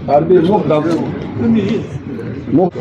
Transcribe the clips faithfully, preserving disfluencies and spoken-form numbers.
Арби мух даб. Мух.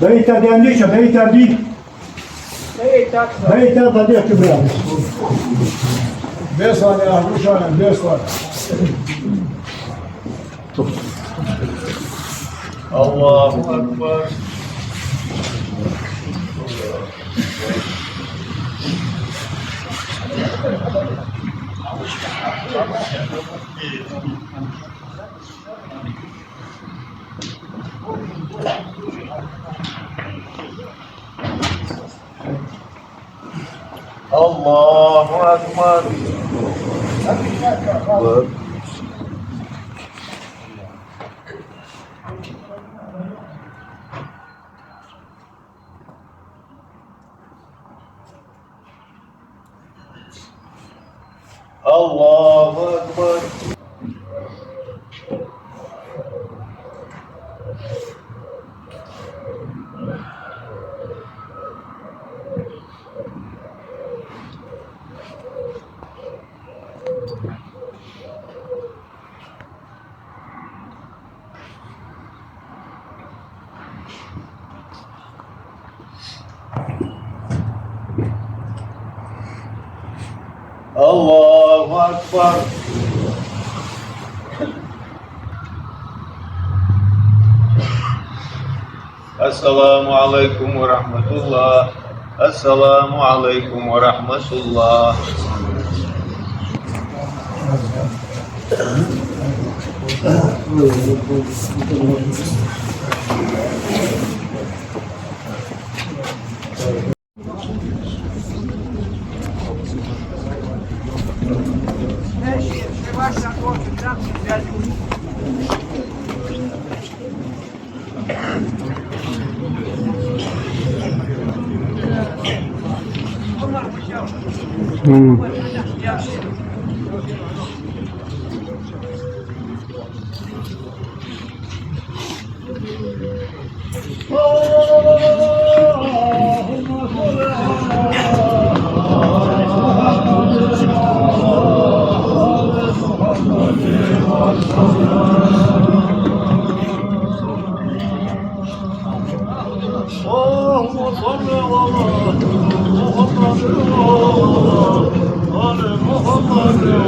Дайтар ден дича, дайтар ди. Дайтар да дехки, брат. Беслан, я, Рушан, Беслан. الله أكبر. الله أكبر. الله أكبر. الله أكبر. السلام عليكم ورحمة الله. السلام عليكم ورحمة الله. اللهم صل على محمد وعلى آل محمد.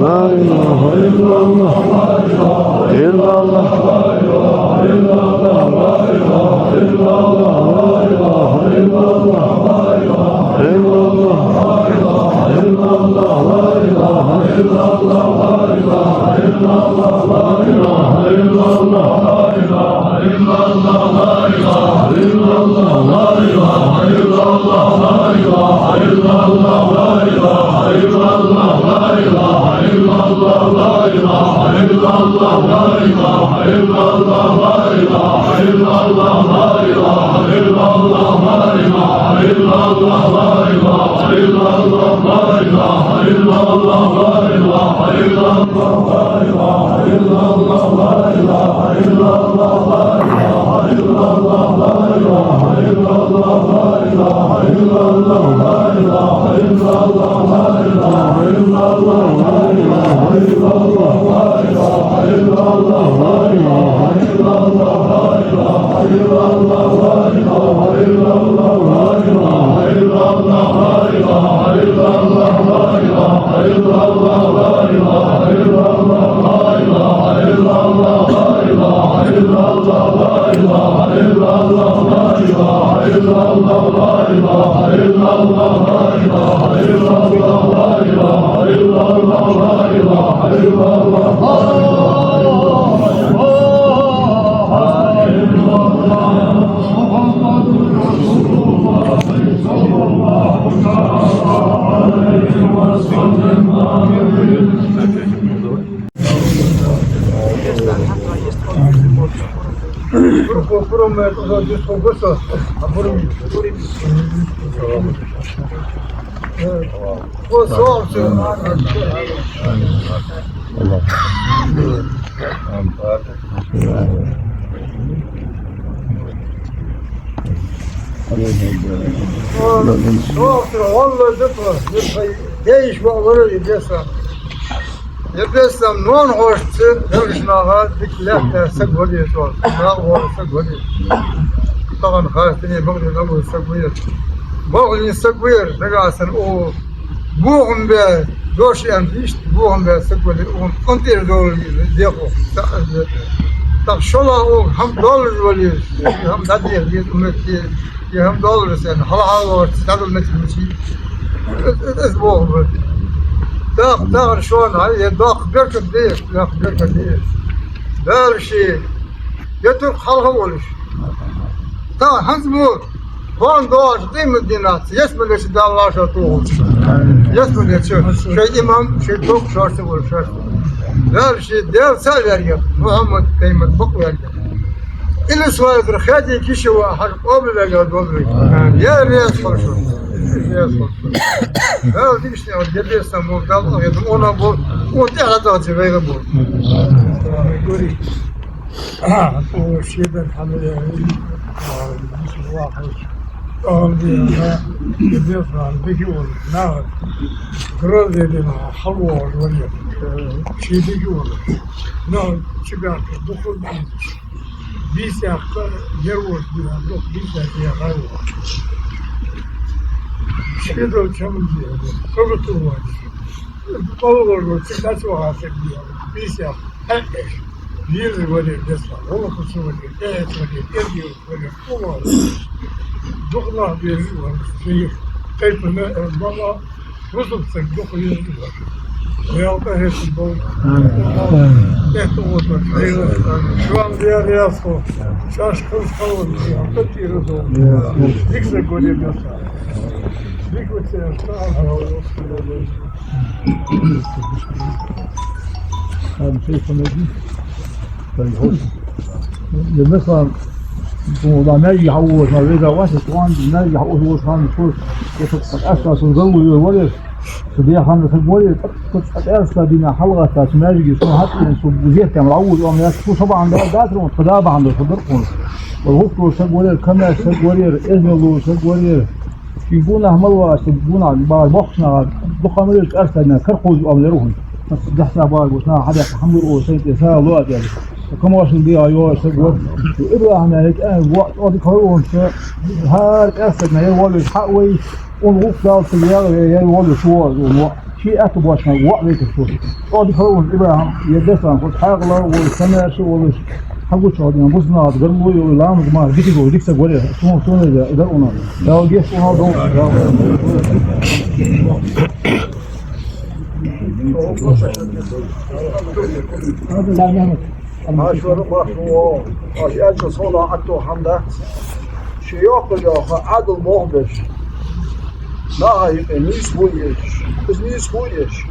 لا إله إلا الله. إلا الله. Деш ва вара и деса. Ер деса нон гӀошца, дагӀаш наха дика лаьтта саг вале цох, наха вара саг вале. Тахан хастане бакъдин абу саг вале. Бакъдин саг вале, нагахьа санна о бухам бе, дош ям иштта, бухам бе саг вале, он къонтӀера долу дехо. Так шола о хӀама доллаш вале, хӀама дадех деза умет. И хӀама доллар санна, хьалхаллорца дӀадала меттиг мичий. Эс, эс, эс боху бара. Даккха, даккха шоана, хьай, я доккха беркат де, доккха беркат де. Дала ше, я турк хьалха волуш. Та хӀанз мо, кхоана доагӀаш къематдийнахь, ялсмалечу Дала лаша тухучу. Ялсмалечу, шайн имам, шайн турк шорта волуш шорта. Дала ше, Дела ца а ваьргах, Мухьаммад пайхамар бакъ ваьргах. Илисхой Хадий Кишева хьажа къобалваьлла долу вай. Я реза хила шуна. Реза хила шуна. Дала дийшина, я деза сан бу, Дала я ду, она бу, он тӀехьа дахча вайга бу. О, шедар хьамада, а, вахаш. Алла, я деза сан, бихи вон, на. Грозный дин, хьалвогӀуш варья. Ши бихи вон. Но, чигар, духу, Бийсех нервоз дина, дох бийсех я гӀайва. Шедал чамди, кабату вади. Балгор цикачу хасик дия. Бийсех хьекеш. Вир вади десла. Олоху сувади, эц вади, эрги вади, кула. Духна бир вади. Кайпна бала. Рузбан саг дукха везаш вара. Ялта хӀетта бовла. Амин. Амин. Эхта гӀо дар. Шоана дера ясхо. Шаьш хаза халон дия. Хатира дов. Дика саг варе даса. Дика ваце, аш та. Амин. Е, масала, ну, да, маьждиге хьавоагӀаш, ма веза вац, тхуна маьждиге хьавоагӀаш волчу ханна, цо, я со къаьста, со галлу йой вале, со беханна саг вале, тӀаккха къаьста дина хьалагӀаттачу маьждиге, со хьатӀина, со зехтем лавуж, ам яц, со бахьана да, датра, тха да бахьана да, со дар кхуна. Вала хӀуфтур саг вале, камаьш саг вале, эзмеллур саг вале, Шен гонахьа мел вац, шен гонахьа бахьа боккхачу наха дукха ма веза, къаьстина карахь кхуза ам лерхӀун. Дахьа бахьа гуш наха хьадаккха хьамур о сайн тӀе сагӀа ло а тӀе. Коммошн бегӀа йола саг вара. ИбрахӀима яхь а, воӀ, оди кхойолча, хӀара къаьстина я волуш хьа вай, он гӀуллакх далца я, я волуш ву, он воӀ. Ши аьтта бошна воӀ векаш ву. Оди кхойолча ИбрахӀим, я десан, хӀуш хьагӀала волуш, самаьрша волуш, Хьагуча хьо дина бузна а гаргало йолу ламаз ма дикаго дика саг варе, суна, суна иза дар уна. Дала геш уна дол. Машура баху, аш аьлча сона атто хьамда. Ши йоккхал йоха, Ӏадал боху берш. Наха юкъе нийса хӀу еш, иза нийса хӀу еш.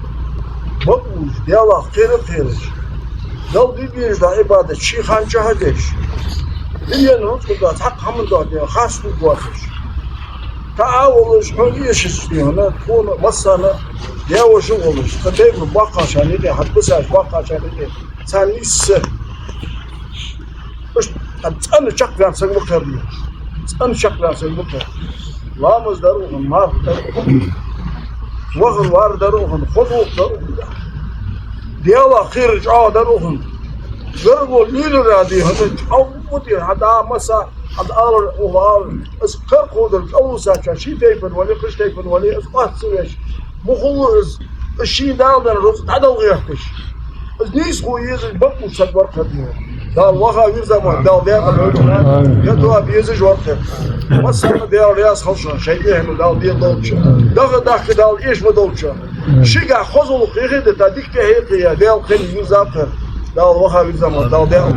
Бакъ вуж, Делах кхера кхераш. Дал дибийраш да Ӏибадат ши хан чахьа деш. Динен рузкъа дац, хьакъ хьаман дац, ден хас хӀу гоцаш. Тха а волаш, хьона эшаш дийхьана, тхона массарна а, деваша а волаш, тха тайпан боккхагӀчарна юкъе, хьа бисача боккхагӀчарна юкъе, царна нийсса. Иштта цӀена чакхваьнна саг ва-кх ер. ЦӀена чакхваьнна саг ва-кх ер. Ламаз дар укхун, марха дар укхун, вахар-вар дар укхун, хоза гӀулакх дар укхун. Даьлах кхерар чӀоагӀа дар укхун. Гаргало лелара дийхьана, чӀоагӀа ва дийхьа, хьа да масса, хьа да алар, укхо алар. Из кхерхо дар кӀалвусача, ший тайпан вале, кхыча тайпан вале, из къоаста ца веш. Мухалла из, из ший Дала даьр рузкъа дӀадала гӀерташ. Из нийсхо езаш бакъ саг вар-кх ер. Дала ваха вирза ма, Дала декъа бевлла. Я тоба безаш вар-кх ер. Массарна Дала раьза хилва шоана, шоай тӀехьено Дала ден долча. Даха дахка Дала эш ма долча. Шийгахь хоза гӀулакх яхе да, тӀа дика тӀехье а кхея, Дала кхел вирза-кх ер. Дала ваха вирза ма, Дала декъа.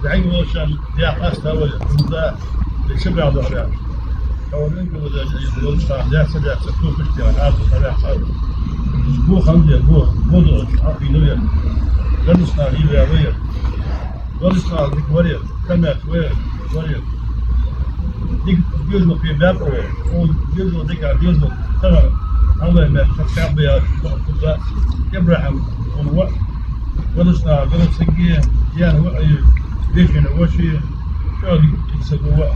ДӀаьга волчарна дехьа къаста вале, хӀунда, дика ши бӀаь духьа ваьнна. Хьо вале, хьо вале, волча хана даьца, даьца, копаш дера, аз хьаваьхар. Бо хӀама де, бо, бо доацаш, хьо хьийна вер. Галиста хьийна вер. Галиста дика вар ер, камаьрша вар ер, вар ер. Дика безам кхебаьб хьо, хьона безам дика, безам тахан, Аллахӏ мех, хьа кхаьба яц, хьо хургдац. ИбрахӀим, хьона воӀ, Галиста, Галиста саги, яьна воӀи, вешийна воши, чӀоагӀа дика саг ва.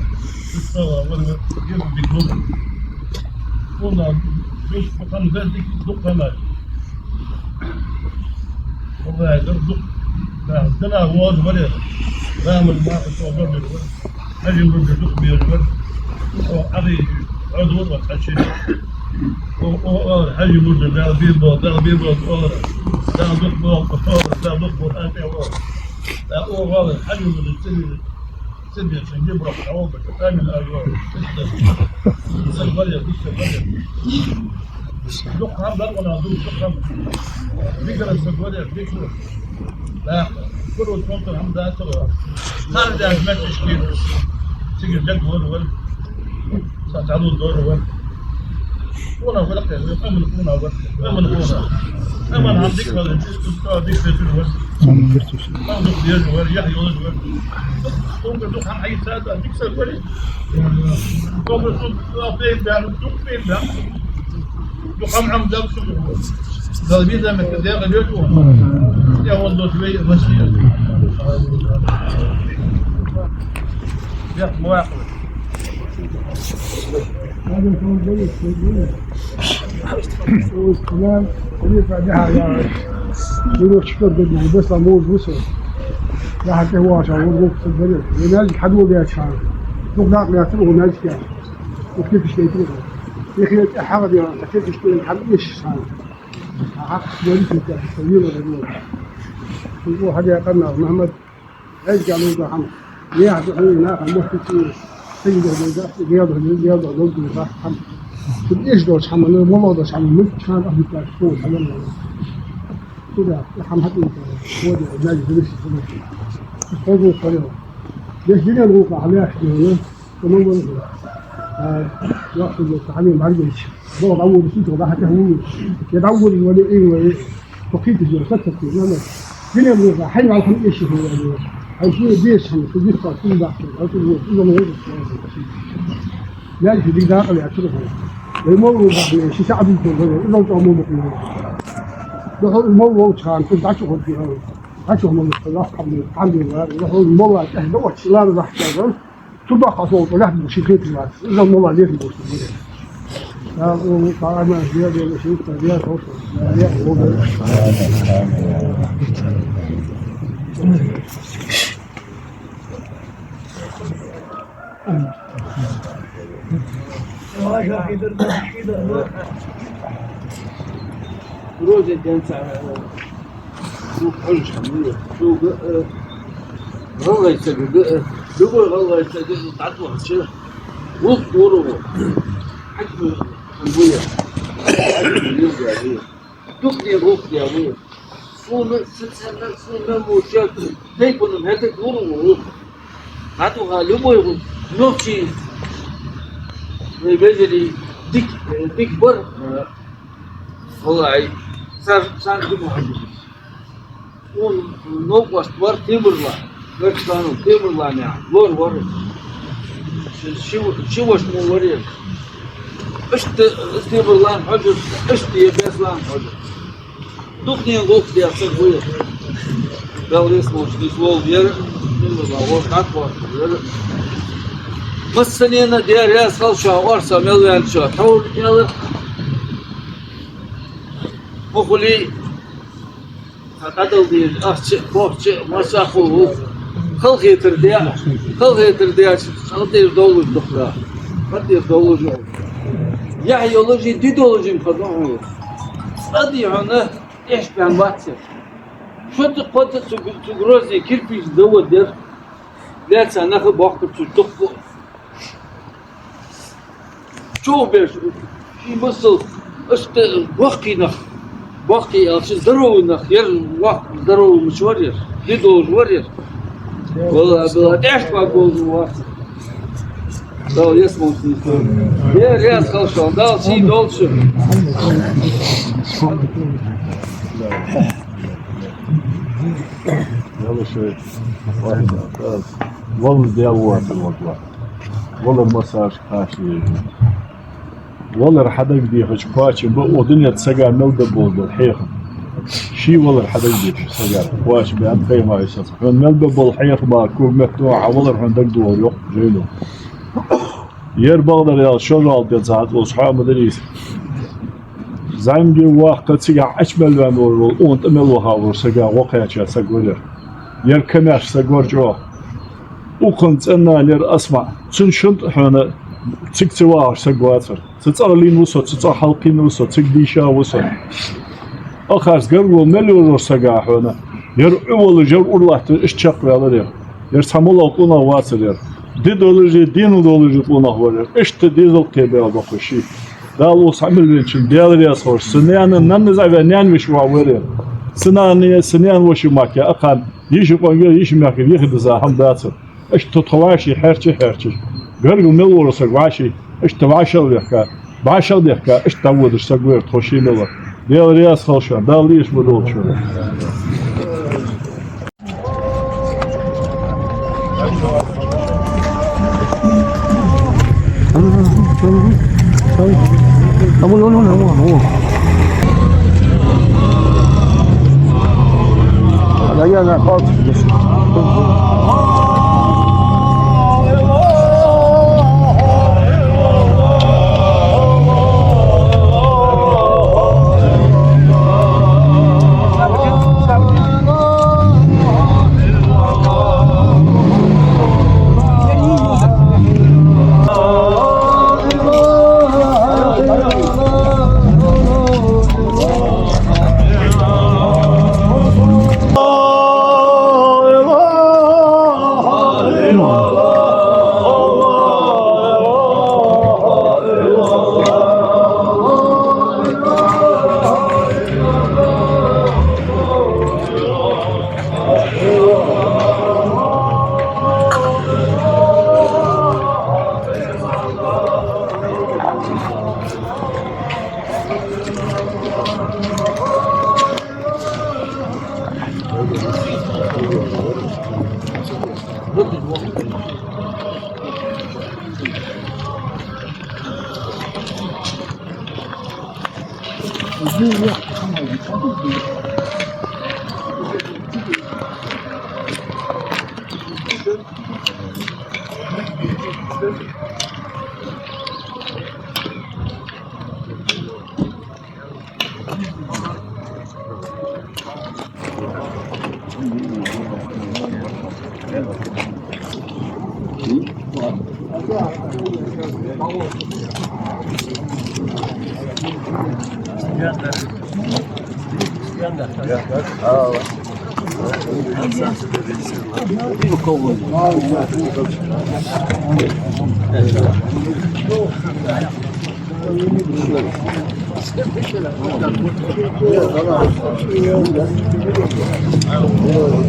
Ишта ва, вар, вар, безам дика ва. Хьона дус бакъахьа дика дукха хӀама. Валлахӏи, дар дукха. Дана воаз вар ер. Рамаз маха цо бар дер вар. Хьажий мурдаш дукха безаш вар. О, Ӏади, Ӏодор вар хьажий. О, о, о, хьажий мурдаш, Дала бе бо, Дала бе бо, о, Дала дукха бо, о, Дала дукха бо, о, о, о, хьажий мурдаш ца безаш. Сиддиқь шин гибрах хьавалда, камил агӀо. Иштта. Саг вале, иштта вале. Дукха хӀама дар вана, дукха хӀама. Дикара саг вале, дикара. Да, куро цунтар хӀама дацара. Хар дяж метташки. Цига даг вар вар. Са талу дор вар. Къона вар кхе, аман къона вар. Аман къона. Аман хӀама дика вале, дика вале, дика вале. Аман дика вале, яхь йолаш вар. Тонга дукха хьайца да, дика саг вале. Тонга су, а, пен бян, дукха пен бян. Дукха хӀама дал су. Дал виза мекка дяга лёту. Я вон дот вей, васия. Я муакла. Мухьаммад, хьаьжкӀа луш да хьама. Яхь ду хьона наха мохк чу, сагӀа ду хьона, гел ду хьона, гел ду хьона, гел ду хьона, хьама. Цу эш долча хьама, молла долча хьама, муьлхха хана ахӀийташ, хьона хьама. Цудухьа хьама хьатӀаийца, хьона, наьжа дуриш, дуриш. Хоза хьона. Деш динан гӀулакха хьалъяхаш хьона, хьона валла. А, яхь ду хьона, хьама маргилча. Бо дӀавода суту дахьа тӀехьа вуйла. Я дӀавода вале, э, вале. Тохийташ йола сацарте, нана. Динан гӀулакха хьайна алхам эши хьона вале. Хьай ший деш хьона, шу дихка, шу дахка, хьай шу вуйла, иза ма вуйла. Ял ши дика дакъа ваьчура хьона. Вай молла бахьане, ши саӀ дувцар вале, иза чӀоагӀа молла бахьане. Духьал молла волча хана, шу дӀачу хургья хьона. ДӀачу молла, лаф хьабна, хьамдулиллахӀ, духьал молла тӀехьа да оч, лара дахьа да. Цу бакъахьа сол тӀа лаьхьа ши хетар вац. Иза молла лехаш болаш ма вале. Я, о, о, Дала ма, я, я, я, ши хетар, я, я, я, я, я. Роза ден ца, ну, хьожаш хьона, ну, шуга, э, гӀалгӀай сага, э, любой гӀалгӀай сага, ну, дӀатӀавахача, вокх дора во. Хьакима хьан буя. Хьакима юга буя. Дукха де, вокх де буя. Сона, са царна, сона муча, тайпана хӀета дора во. ДӀатӀаваха любой во. Нохчий, э, вежарий, дик, э, дик бар, э, Валлахӏи, цар, цар дика хьожа. Цун новкъост вар Темирлан. Геркханов Темирлан яхаш лор вар. Ши, ши, ши воша мо вар ер. Иштта Темирлан Хьажа, иштта ер Беслан Хьажа. Дукха ден гӀулакх даь саг ва ер. Далла веза волча нийслу ер. Темирлан вар, дӀакхоачаш вар ер. Массанена Даьла раьза хилва шоана, орца мел ваьннача. Тхьовра аьлар. Ма хулий, цхьа къадал дийр, ахча а, бохча а, массахул хул. Халахетар даь, халахетар даь, цхьа тӀера довлаш дукха. Цхьа тӀера довлаш. Яхь йолаш а, ди долаш а ма хиннад хьона. Цкъа а дий хьона, тӀехьашка баьнна бац ер. Шозза-кхозза цу, цу Грозне кирпич завод яр. Лаьца нах а бохкар цу дукха. Чу беш, ший масал, иштта боккхий нах, боккхий аьлча, здоровый нах, ер воккха здоровый мича вар ер, ди долаш вар ер. Валлахӏи, Абдулла, тӀехьашка вагӀа волаш вац. Далла веза волча нийслу. Ер, ер хилва шоана, Далла сий долда шун. Яла шоай. Валлахӏи, Даьла вацар вагла. Валар массаш кхача веза. Валар хьадагадехача кхоачам ба укх дунен тӀа сага мел да бола хьехам. Ший валар хьадагадехача сага кхоачам ба, аьннад Пайхамара, Ӏалайхи ссалам. Хьона мел ба бола хьехам, кога метто хьа валар хьона дагадоагӀар, йоах жайно. Ер бакъдар аьлча, шозлагӀа ден цхьа хӀама дар из. ЗӀамига воккха, цигахьа Ӏочу мел ваьнна вар, укхунна тӀа мел ваха вар сага гӀо кхаьча саг вар ер. Ер камаьрша саг вар чӀоагӀа. Укхун цӀенна лер Асма. Цун шун тӀа хьона цига ца вагӀаш саг вацар. Цу цӀагӀа лийнна ва со, цу цӀагӀа хьалкхийнна ва со, цига дийша ва со. Акхарца гаргало мел йолаш сага хьона. Ер Ӏу волаш, ер ура латташ, иштта чакхваьлар ер. Ер цхьа моллагӀа къонах вацар ер. Ди долаш а, денал долаш а къонах вар ер. Иштта дезал кхебаьнна ба-кх ший. Дала укхо цхьа мел венначунна Даьла раьза хилва шоана. Са наьна, нанна зӀаваь, наьна веший воӀ вар ер. Са нана, са наьна воша мара кхы акхарна йиший къонгий, йиший мехкарий юхадиза хӀама дацар. Иштта тхо вӀаший хьерча, хьерча. Гаргало мел волаш саг вӀаший, иштта вӀашагӀдехка, вӀашагӀдехка, иштта дӀаводаш саг вар тхо ший мел. Даьла раьза хилва шоана, Далла эшаш ма долда шо.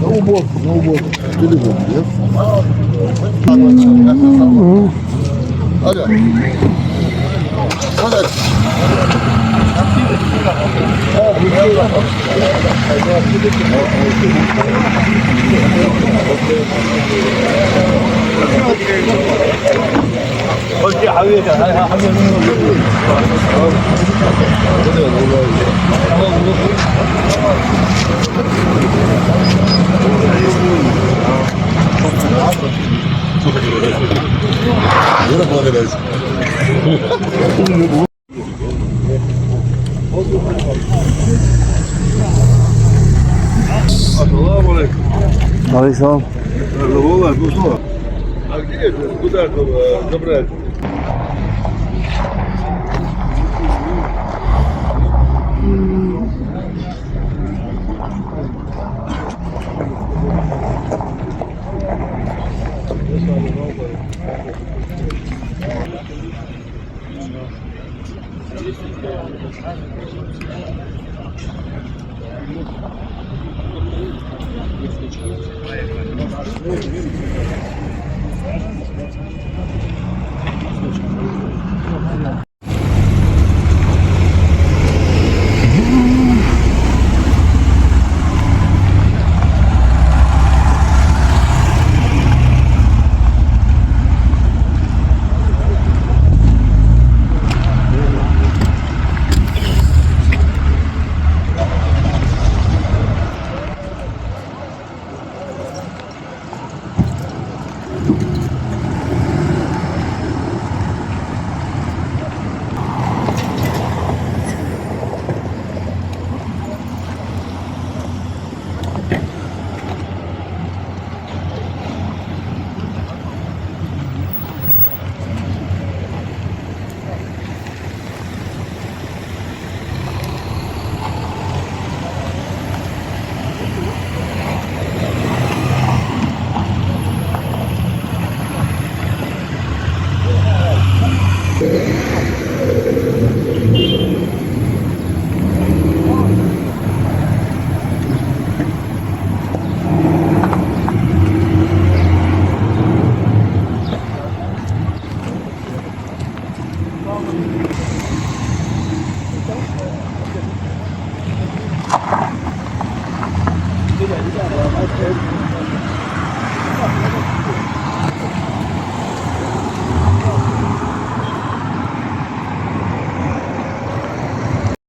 На уборку, на уборку. Телефон, нет? Алло. Подать. Ассаламу алейкум. Алейкум салам. Здорово, ну что? А где это? Куда это, э, забрать?